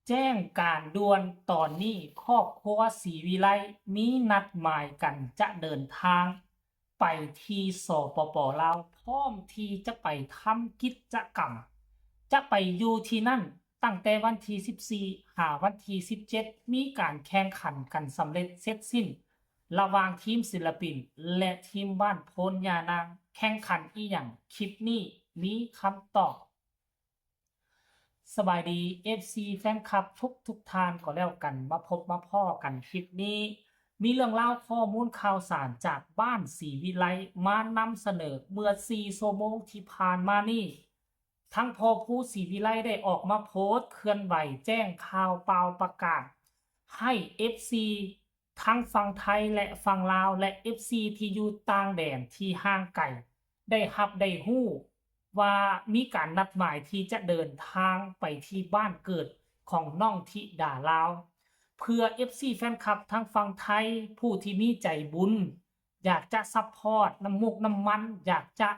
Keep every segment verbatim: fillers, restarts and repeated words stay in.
แจ้งการด่วนตอนนี้ ครอบครัวศรีวิไลมีนัดหมายกันจะเดินทางไปที่ สปป ลาว พร้อมที่จะไปทำกิจกรรม จะไปอยู่ที่นั่นตั้งแต่วันที่ สิบสี่ หาวันที่ สิบเจ็ด มีการแข่งขันกันสำเร็จเสร็จสิ้น ระหว่างทีมศิลปินและทีมบ้านโพนยานาง แข่งขันอีหยัง คลิปนี้มีคำตอบ สบายดี เอฟซี แฟนคลับทุกทุกท่านก็แล้วกัน มาพบมาพ้อกันคลิปนี้ มีเรื่องราวข้อมูลข่าวสารจากบ้านศรีวิไลมานำเสนอเมื่อสี่ชั่วโมงที่ผ่านมานี้ ทั้งพ่อภูศรีวิไลได้ออกมาโพสต์เคลื่อนไหวแจ้งข่าวเป่าประกาศ ให้ เอฟซี ทั้งฝั่งไทยและฝั่งลาว และ เอฟซี ที่อยู่ต่างแดนที่ห่างไกล ได้ฮับได้ฮู้ว่ามีการนัดหมายที่จะเดินทางไปที่บ้านเกิดของน้องธิดาลาว เพื่อ เอฟซี แฟนคลับทั้งฝั่งไทย ผู้ที่มีใจบุญ อยากจะซัพพอร์ตน้ำมูกน้ำมัน อยากจะ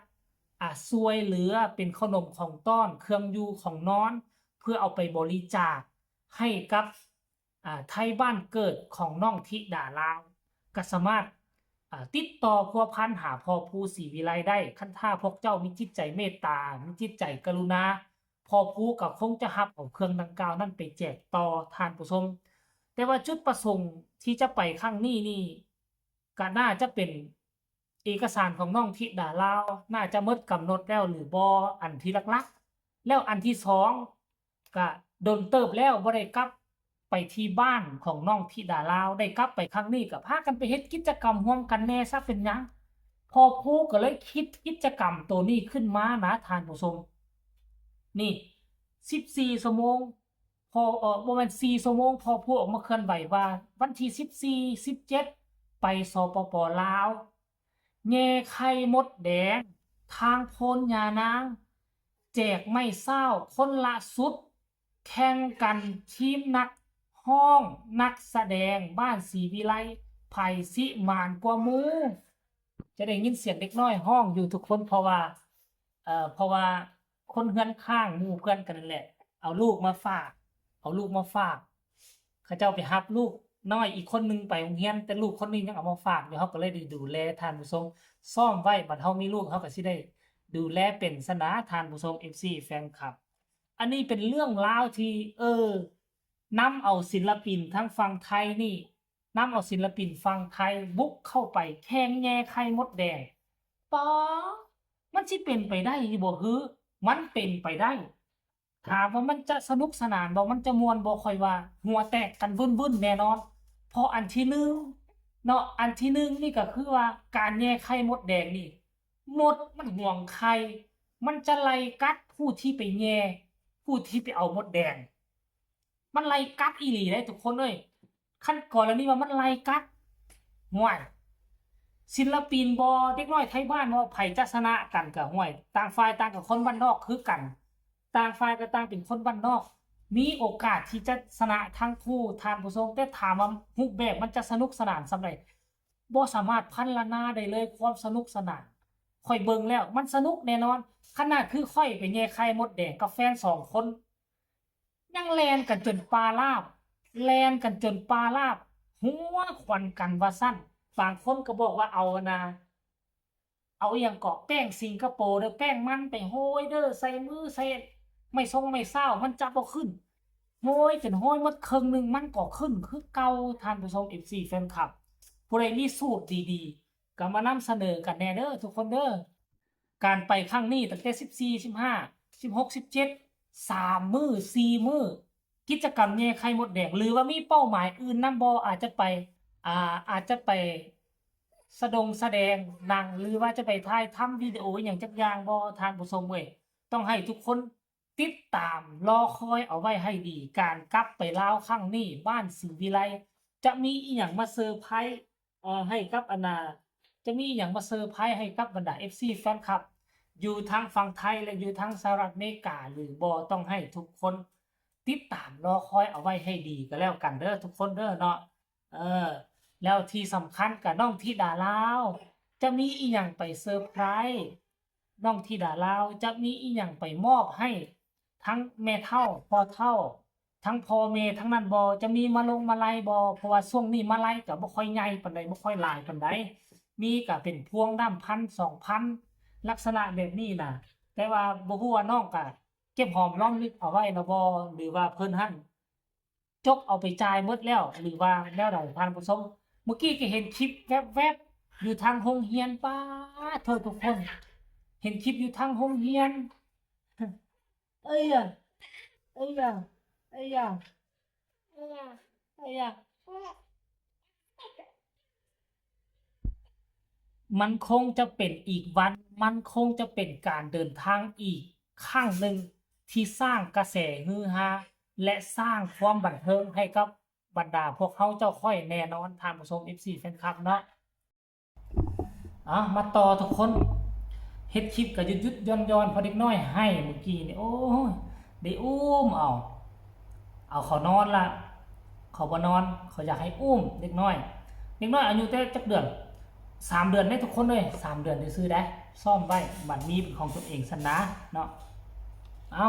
อ่าช่วยเหลือเป็นขนมของต้อน เครื่องอยู่ของนอน เพื่อเอาไปบริจาคให้กับอ่าไทยบ้านเกิดของน้องธิดาลาว ก็สามารถอ่าติดต่อพัวพันหาพ่อภูศรีวิไลได้ คันถ้าพวกเจ้ามีจิตใจเมตตา มีจิตใจกรุณา พ่อภูก็คงจะฮับเอาเครื่องดังกล่าวนั้นไปแจกต่อท่านผู้ชม แต่ว่าจุดประสงค์ที่จะไปครั้งนี้นี่ ก็น่าจะเป็นเอกสารของน้องธิดาลาว น่าจะหมดกำหนดแล้วหรือบ่ อันที่หลักๆ แล้วอันที่สอง ก็โดนเติบแล้วบ่ได้กลับไปที่บ้านของน้องธิดาลาว ได้กลับไปครั้งนี้ก็พากันไปเฮ็ดกิจกรรมร่วมกันแน่ซะเป็นหยัง พ่อภูก็เลยคิดกิจกรรมตัวนี้ขึ้นมานะท่านผู้ชม นี่ สิบสี่ ชั่วโมง พอ เอ่อ บ่แม่น สี่ ชั่วโมง พ่อภูออกมาเคลื่อนไหวว่า วันที่ สิบสี่ สิบเจ็ด ไป สปป ลาว แย่ไข่มดแดง ทางโพนยานาง แจกไม้เศร้าคนละชุด แข่งกันทีมนักฮ้อง นักแสดงบ้านศรีวิไล ไผสิหมานกว่าหมู่ จะได้ยินเสียงเด็กน้อยฮ้องอยู่ทุกคน เพราะว่า เอ่อ เพราะว่าคนเฮือนข้างหมู่เพื่อนกันนั่นแหละ เอาลูกมาฝาก เอาลูกมาฝาก เขาเจ้าไปฮับลูกน้อยอีกคนหนึ่งไปโรงเรียน แต่ลูกคนนี้ยังเอามาฝากอยู่ เฮาก็เลยได้ดูแลท่านผู้ชม ซ้อมไว้ บัดเฮามีลูก เฮาก็สิได้ดูแลเป็นซะนะท่านผู้ชม เอฟซี แฟนคลับ อันนี้เป็นเรื่องราวที่ เออ นำเอาศิลปินทางฝั่งไทยนี่ นำเอาศิลปินฝั่งไทยบุกเข้าไปแข่งแย่ไข่มดแดง ป๊าด มันสิเป็นไปได้อยู่บ่หือ มันเป็นไปได้ ถามว่ามันจะสนุกสนานบ่ มันจะม่วนบ่ ข้อยว่าหัวแตกกันวึ่นๆ แน่นอน เพราะอันที่หนึ่งเนาะ อันที่หนึ่งนี่ก็คือว่าการแย่ไข่มดแดงนี่ มดมันห่วงไข่ มันจะไล่กัดผู้ที่ไปแย่ ผู้ที่ไปเอามดแดง มันไล่กัดอีหลีเด้ทุกคนเอ้ย คันกรณีว่ามันไล่กัด ห่วย ศิลปินบ่ เด็กน้อยไทบ้านบ่ ไผจะชนะกันก็ห่วย ต่างฝ่ายต่างก็คนบ้านนอกคือกัน ต่างฝ่ายก็ต่างเป็นคนบ้านนอก มีโอกาสที่จะชนะทั้งคู่ท่านผู้ชม แต่ถามว่ารูปแบบมันจะสนุกสนานส่ำใด บ่สามารถพรรณนาได้เลยความสนุกสนาน ข้อยเบิ่งแล้วมันสนุกแน่นอน ขนาดคือข้อยไปแย่ไข่มดแดงกับแฟนสองคน ยังแล่นกันจนปลาลาบ แล่นกันจนปลาลาบ หัวควันกันว่าซั่น บางคนก็บอกว่าเอานะ เอาอิหยังเกาะแป้งสิงคโปร์เด้อ แป้งมันไปโฮยเด้อ ใส่มือใส่ไม้ซงไม้เซา มันจับบ่ขึ้น โฮยจนโฮยหมดครึ่งหนึ่ง มันก็ขึ้นคือเก่า ท่านผู้ชม เอฟซี แฟนคลับ ผู้ใดมีสูตรดีๆ ก็มานำเสนอกันแน่เด้อทุกคนเด้อ การไปครั้งนี้ตั้งแต่ สิบสี่ สิบห้า สิบหก สิบเจ็ด สามมื้อ สี่มื้อ กิจกรรมแย่ไข่มดแดง หรือว่ามีเป้าหมายอื่นนำบ่ อาจจะไป อ่า อาจจะไปสะดงแสดงหนัง หรือว่าจะไปถ่ายทำวิดีโออหย่างจักอย่างบ่ ท่านผู้ชมเว้ย ต้องให้ทุกคนติดตามรอคอยเอาไว้ให้ดี การกลับไปลาวครั้งนี้ บ้านศรีวิไลจะมีอีหยังมาเซอร์ไพรส์ เอ่อ ให้กับอันน่ะ จะมีอีหยังมาเซอร์ไพรส์ให้กับบรรดา เอฟซี แฟนคลับ อยู่ทางฝั่งไทยและอยู่ทางสหรัฐอเมริกาหรือบ่ ต้องให้ทุกคนติดตามรอคอยเอาไว้ให้ดีก็แล้วกันเด้อทุกคนเด้อเนาะ เออ แล้วที่สำคัญก็น้องธิดาลาว จะมีอีหยังไปเซอร์ไพรส์ น้องธิดาลาวจะมีอีหยังไปมอบให้ทั้งแม่เฒ่า พ่อเฒ่า ทั้งพ่อแม่ทั้งนั้นบ่ จะมีมาลงมาลัยบ่ เพราะว่าช่วงนี้มาลัยก็บ่ค่อยใหญ่ปานใด บ่ค่อยหลายปานใด มีก็เป็นพวงน้ำพันสองพัน ลักษณะแบบนี้น่ะ แต่ว่าบ่ฮู้ว่าน้องก็เก็บหอมรอมริบเอาไว้แล้วบ่ หรือว่าเพิ่นหั่นจกเอาไปจ่ายหมดแล้ว หรือว่าแนวใดท่านผู้ชม เมื่อกี้ก็เห็นคลิปแวบๆ อยู่ทางโรงเรียน ป๊าดโทษทุกคน เห็นคลิปอยู่ทางโรงเรียน เอ้ยอะ เอ้ยอะ เอ้ยอะ เอ้ยอะ มันคงจะเป็นอีกวัน มันคงจะเป็นการเดินทางอีกครั้งหนึ่ง ที่สร้างกระแสฮือฮา และสร้างความบันเทิงให้กับบรรดาพวกเขาเจ้าข้อยแน่นอน ท่านผู้ชม เอฟซี แฟนคลับเนาะ อ่ะ มาต่อทุกคน เฮ็ดคลิปก็หยุดๆ หย่อนๆ เพราะเด็กน้อยไห้เมื่อกี้นี่ โอ้ย ได้อุ้มเอา เอาเขานอนละ เขาบ่นอน เขาอยากให้อุ้มเด็กน้อย เด็กน้อยอายุแต่จักเดือน สามเดือนเด้ทุกคนเอ้ย สามเดือนซื่อๆ เด้ ซ่อมไว้ บัดมีเป็นของตนเองซั้นนะเนาะ เอ้า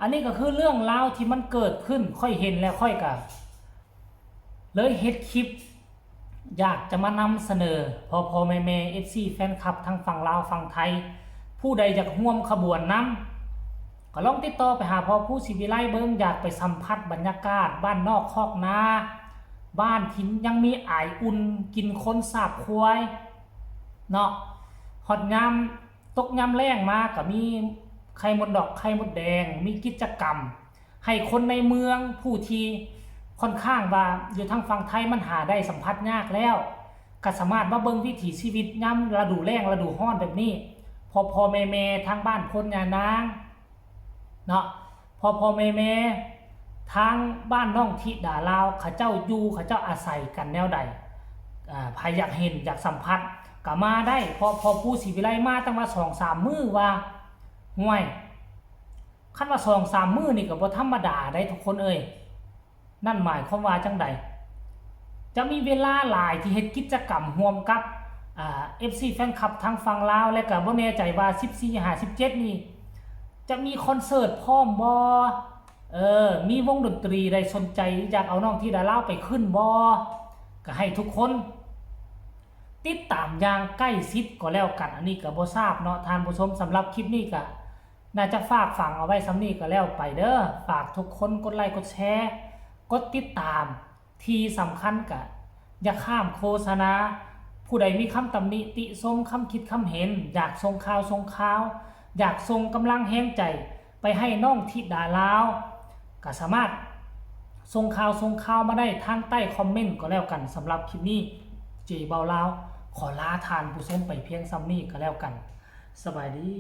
อันนี้ก็คือเรื่องราวที่มันเกิดขึ้น ข้อยเห็นแล้วข้อยก็เลยเฮ็ดคลิป อยากจะมานำเสนอ พ่อๆ แม่ๆ เอฟซี แฟนคลับทั้งฝั่งลาวฝั่งไทย ผู้ใดอยากร่วมขบวนนำ ก็ลองติดต่อไปหาพ่อภูศิวิไลเบิ่ง อยากไปสัมผัสบรรยากาศบ้านนอกคอกนา บ้านที่ยังมีอายอุ่น กินคนสาบควายเนาะ ฮอดยามตกยามแล้งมาก็มีไข่มดดอกไข่มดแดง มีกิจกรรม ให้คนในเมืองผู้ที่ค่อนข้างว่าอยู่ทางฝั่งไทยมันหาได้สัมผัสยากแล้ว ก็สามารถมาเบิ่งวิถีชีวิตยามฤดูแล้งฤดูร้อนแบบนี้ พ่อๆ แม่ๆ ทางบ้านโพนยานางเนาะ พ่อๆ แม่ๆ ทางบ้านน้องธิดาลาว เขาเจ้าอยู่ เขาเจ้าอาศัยกันแนวใด อ่า ไผอยากเห็นอยากสัมผัสก็มาได้ เพราะพ่อภูศิวิไลมาตั้งว่าสองสามมื้อว่า ห่วย คันว่าสองสามมื้อนี่ก็บ่ธรรมดาได้ทุกคนเอ้ย นั่นหมายความว่าจั่งใด จะมีเวลาหลายที่เฮ็ดกิจกรรมร่วมกับ อ่า เอฟซี แฟนคลับทางฝั่งลาว และก็บ่แน่ใจว่าสิบสี่ ห้า สิบเจ็ด นี่ จะมีคอนเสิร์ตพร้อมบ่ เออ มีวงดนตรีใดสนใจอยากเอาน้องธิดาลาวไปขึ้นบ่ ก็ให้ทุกคน ติดตามอย่างใกล้ชิดก็แล้วกัน อันนี้ก็บ่ทราบเนาะท่านผู้ชม สำหรับคลิปนี้ก็น่าจะฝากฝังเอาไว้ส่ำนี้ก็แล้วไปเด้อ ฝากทุกคนกดไลค์กดแชร์ กดติดตาม ที่สำคัญก็อย่าข้ามโฆษณา ผู้ใดมีคำตำหนิติชม คำคิดคำเห็น อยากส่งข่าวส่งข่าว อยากส่งกำลังแฮงใจไปให้น้องธิดาลาว ก็สามารถส่งข่าวส่งข่าวมาได้ทางใต้คอมเมนต์ก็แล้วกัน สำหรับคลิปนี้ เจเบาลาว ขอลาท่านผู้ชมไปเพียงส่ำนี้ก็แล้วกัน สบายดี